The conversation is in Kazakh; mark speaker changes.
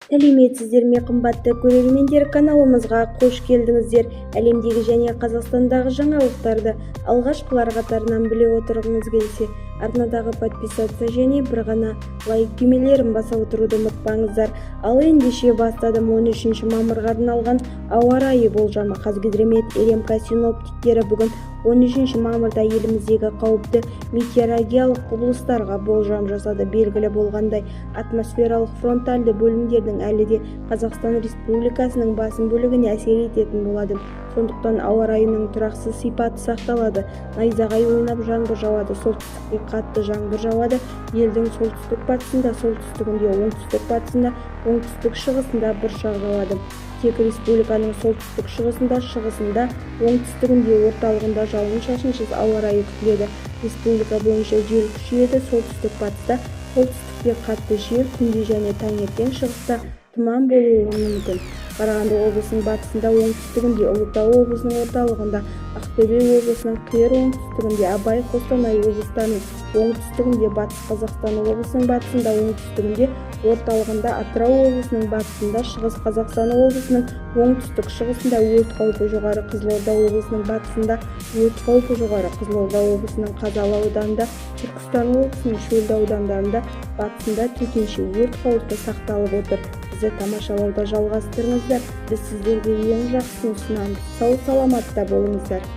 Speaker 1: Сәлеметсіздер ме, қымбатты көрермендер! Каналымызға қош келдіңіздер! Әлемдегі және Қазақстандағы жаңалықтарды алғашқылар қатарынан біле отырғыңыз келсе, арнадағы подписаться және бір ғана лайк түймелерін баса отыруды ұмытпаңыздар. Ал ендеше, бастадым. 13 мамырға арналған ауа райы болжамы. Қазгидромет РМК синоптиктері бүгін, 13 мамырда, еліміздегі қауіпті метеорологиялық құбылыстарға болжам жасады. Белгілі болғандай, атмосфералық фронтальды бөлімдердің әлі де Қазақстан Республикасының басым бөлігіне әсер ететін болады. Сондықтан ауа райының тұрақсыз сипаты сақталады. Найзағай ойнап, жаңбыр жауады, солтүстікте қатты жаңбыр жауады, елдің солтүстік-батысында, солтүстігінде, оңтүстік-батысында, оңтүстік-шығысында бұршақ жауады. Тек республиканың солтүстік-шығысында, шығысында, оңтүстігінде, орталығында жауын-шашынсыз ауа райы күтіледі. Республика бойынша жел күшейеді, солтүстік-батыста, солтүстікте қатты жел, түнде және таңертең шығыста тұман болуы мүмкін. Қарағанды облысының батысында, оңтүстігінде, Ұлытау облысының орталығында, Ақтөбе облысының қиыр оңтүстігінде, Абай, Қостанай облыстарының оңтүстігінде, Батыс Қазақстан облысының батысында, оңтүстігінде, орталығында, Атырау облысының батысында, Шығыс Қазақстан облысының оңтүстік-шығысында өрт қаупі жоғары. Қызылорда облысының батысында өрт қаупі жоғары. Қызылорда облысының Қазалы ауданында, Түркістан облысының шөлді аудандарында, батысында төтенше өрт қаупі сақталып отыр. Бізді тамашалауды жалғастырыңыздар, біз сіздерге ең жақсысын ұсынамыз. Сау-саламатта болыңыздар!